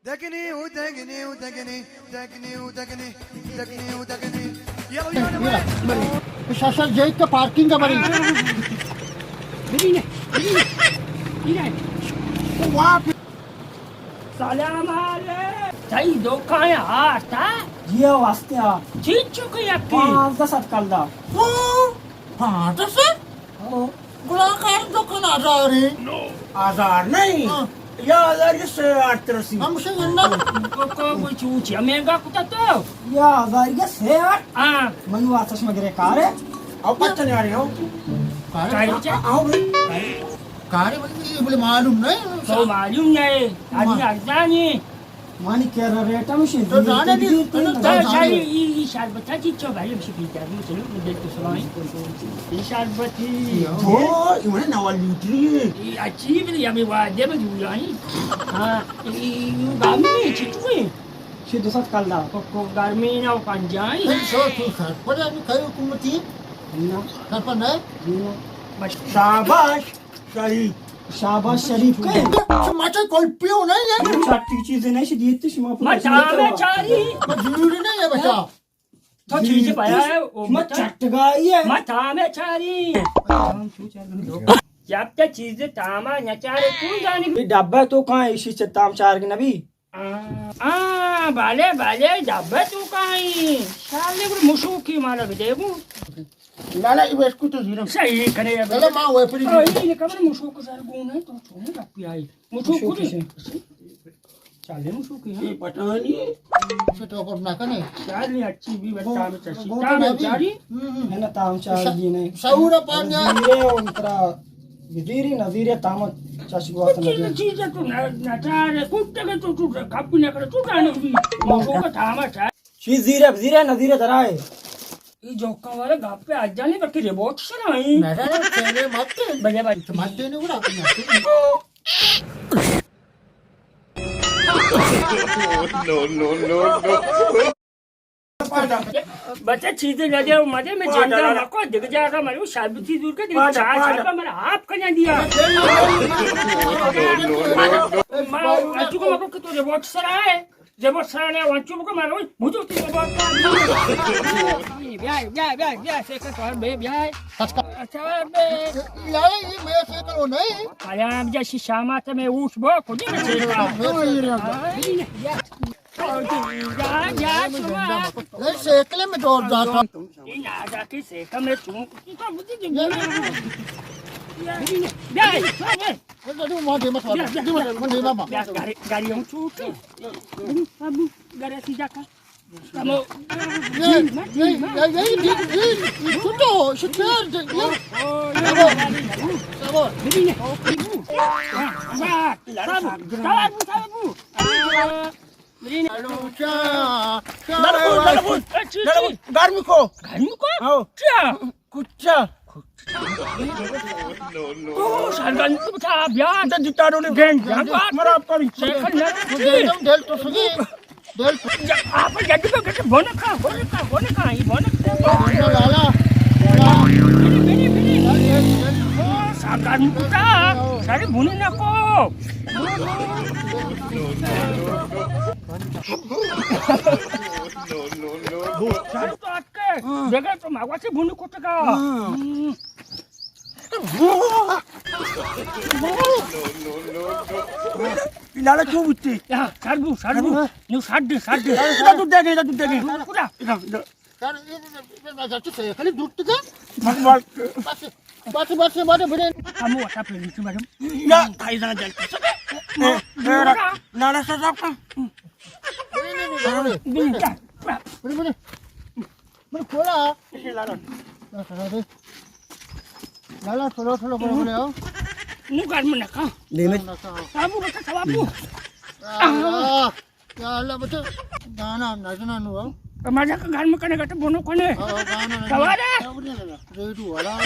دگنی او دگنی او دگنی، دگنی او دگنی، دگنی او دگنی۔ Yellow yellow. بری، بری۔ شاشا جیت کا پارکنگ کا بری۔ ببین، ببین، ببین۔ واہ۔ سلام علیکم۔ تئی دکان آرتا؟ جی ہاں، واسطے آ۔ چیچو کو یکی؟ پانزدہ سد کلدار۔ او، پانزدہ سد؟ ہاں۔ گڑا کار دکان آزار ہے۔ آزار نہیں۔ ہاں۔ یا آزار یہ سے آٹھ ترسی۔ ہم سے جنت۔ کو، کو، کوئی چوچی، ہمیں گا کتا تو؟ یا آزار یہ سے آٹھ؟ ہاں۔ من واسطہ شما گرے کار ہے۔ او پتہ نہیں آ رہے ہو۔ کار ہے؟ کار ہے؟ آؤ بھائی۔ کار ہے بھائی، یہ بولے معلوم نہیں۔ تو معلوم نہیں۔ آدمی ارزانی۔ مانی کرا ریٹ ہم شی تو زانے نہیں، تو زانے۔ ای، ای شربت چی چو بھائی، ہم شی پیتا بھی چلو، دل تو سوائیں۔ ای شربت ہی۔ تو، یہ نوا لیٹری ہے۔ ای اچھی بھی یا بھی واجب ہے جوڑانی۔ ہاں، ای، ای گامی نہیں، چی تو ہے؟ شی دو سد کلدار۔ کو، کو گرمی نہ پنجائی۔ تو، تو سر پر ابھی کئی حکومتی؟ نہ۔ سر پر نہ؟ نہ۔ بس۔ شاباش۔ شریف۔ شاباش شریف کئے؟ شما چہ کلپی ہو نہیں ہے؟ چٹی چیزے نہیں شدیت شما پورا۔ ما تامے چاری۔ ما ضروری نہیں ہے بچا۔ تو چیزے پیا ہے، او ما بچا۔ چٹگائی ہے۔ ما تامے چاری۔ جب تے چیزے تاما نہ چارے تو جانی۔ ڈبہ تو کہاں ایشی چہ تام چارگ نبی؟ آ، آ، بالے، بالے، ڈبہ تو کائیں۔ شالے گڑ مشوکی مارا بدے گو۔ لالا، یہ بسکوٹ تو زیرم۔ صحیح کرے۔ لالا، ماں وہ پڑی۔ آ، یہ کمر مشوک سر گون ہے، تو چھوڑے گپی آئی۔ مشوک مشوک کچھ۔ چالے مشوکی، ہاں۔ یہ پٹانی ہے۔ اسے تو کر نہ کنے۔ چالے اچھی بھی بتا میں چسی۔ گو تو تام نبی۔ چاری۔ ہم، ہم۔ ہے نا، تام چار سا-، جی نہیں۔ سہورا پانیا۔ زیرے انترا۔ وزیری نظیر تامت چاشی گوات نہ چیز، چیز تو نہ، نہ چارے، کتے کے تو، تو کپ نہ کرے، تو جانے بھی۔ موضوع کا تھا ما چار۔ چیز زیرے، زیرے نظیر درائے۔ یہ جوکا والا گپ پہ آج جانے بلکہ ریبوٹ سے نہیں۔ نہ، نہ، پہلے مت۔ بلے بھائی۔ مت دینے گڑا۔ نو، نو، نو، نو۔ بچہ چیزے نہ دے، مدے میں جنگا مکو، دگہ جاگہ مرو، شربتی دور کا، دگہ چار شربا مرا آپ کنا دیا۔ ما اچو کو مکو کہ تو ریبوٹ سرا ہے، ریبوٹ سرا نے ونچو کو مرو، بوتو تی ریبوٹ۔ بیا، بیا، بیا، بیا، سیکل سوار بے، بیا۔ اچھا، بے۔ یار، یہ میرا سیکل ہو نہیں۔ آیا، ہم جیسی شامات میں اوش بو، کجی میں سیکل؟ اے سیکل میں دور جاتا۔ یہ نازا کی سیکل میں چون۔ بیا، بیا، بیا۔ بیا، بیا۔ گاڑی، گاڑی ہم چوٹ۔ ابو، ابو، گاڑی سیدھا کر۔ کمو۔ یہ، یہ، یہ، یہ، یہ، یہ، یہ، تو، شکر دے، یہ۔ ببین۔ ہاں، بس۔ صبر، صبر، صبر۔ لڑکو، لڑکو، اچھی، اچھی۔ گرمی کو؟ گرمی کو؟ ہاں۔ کیا؟ کچا۔ او، سرگن تو بتا، بیا۔ جتا رو نے۔ گن، جان بات۔ مرا پر۔ سیکل نہ رکھتی۔ دل تو سگی۔ دل تو۔ آپ جدی کو کہتے بونکا، بونکا، بونکا، یہ بونکا۔ لالا۔ بنی، بنی، بنی۔ او، سرگن تو بتا۔ ساری بنی نہ کو۔ ساری تو آتکے۔ ہاں۔ دیکھے تو ماوا سے بنی کٹکا۔ ہاں۔ ہم۔ لالا چو بوتے؟ ہاں، سربو، سربو۔ ہاں۔ نو ساڈ، ساڈ۔ لا دودھ دے گے، لا دودھ دے گے۔ خدا۔ لا، لا۔ سر، یہ، یہ، یہ، میں جاتی سے، خالی دودھ تو دے۔ بس، بس۔ بس، بس، بس، بس، بس۔ ہم وہ اٹھا پھر لیتی میڈم۔ لا، بھائی جان جلدی۔ لالا صاحب کا۔ بڑے، بڑے۔ بڑے کھولا۔ لالا۔ لالا، تھوڑا، تھوڑا، بڑے، بڑے آؤ۔ نو گرم نہ کا۔ نہیں، نہیں۔ بابو، بتا، بابو۔ آ، یا اللہ، بتا، گانا ہم نہ سنا نو آؤ۔ تو مزہ کا گرم کنے کا تو بنو کنے۔ آ، گانا نہیں۔ سوال ہے؟ ریڈو والا۔